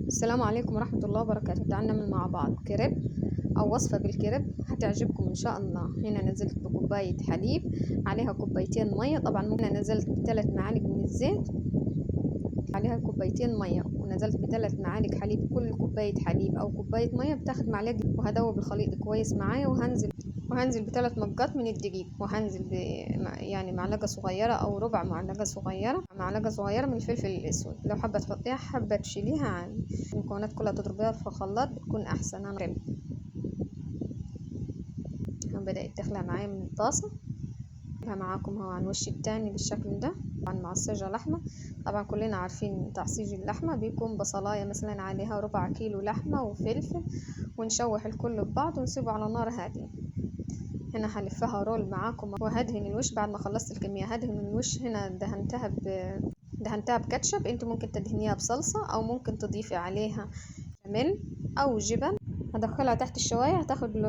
السلام عليكم ورحمة الله وبركاته. تعالوا نعمل مع بعض كريب أو وصفة بالكريب هتعجبكم إن شاء الله. هنا نزلت بكوباية حليب عليها كوبايتين مية، طبعا ممكن نزلت بثلاث معالق من الزيت عليها كوبايتين مية، ونزلت بثلاث معالق حليب. كل كوباية حليب أو كوباية مية بتاخد معلقة، وهدوب الخليط كويس معايا. وهنزل بثلاث مجات من الدقيق، وهنزل يعني معلقة صغيرة أو ربع معلقة صغيرة، معلقة صغيرة من الفلفل الأسود. لو حابة تحطيها حابة تشيليها عادي. المكونات كلها تضربيها في الخلاط بتكون أحسن. أنا بدأت تخلع معايا من الطاسة، معاكم اهو على الوش التاني بالشكل ده. طبعا معصجة لحمة، طبعا كلنا عارفين تعصيج اللحمة، بيكون بصلاية مثلا عليها ربع كيلو لحمة وفلفل، ونشوح الكل ببعض ونسيبه على نار هادية. هنا هلفها roll معاكم وهدهن الوش. بعد ما خلصت الكمية هدهن الوش. هنا دهنتها بكاتشب، انتوا ممكن تدهنيها بصلصة او ممكن تضيفي عليها بشاميل او جبن. هدخلها تحت الشواية هتاخد لون.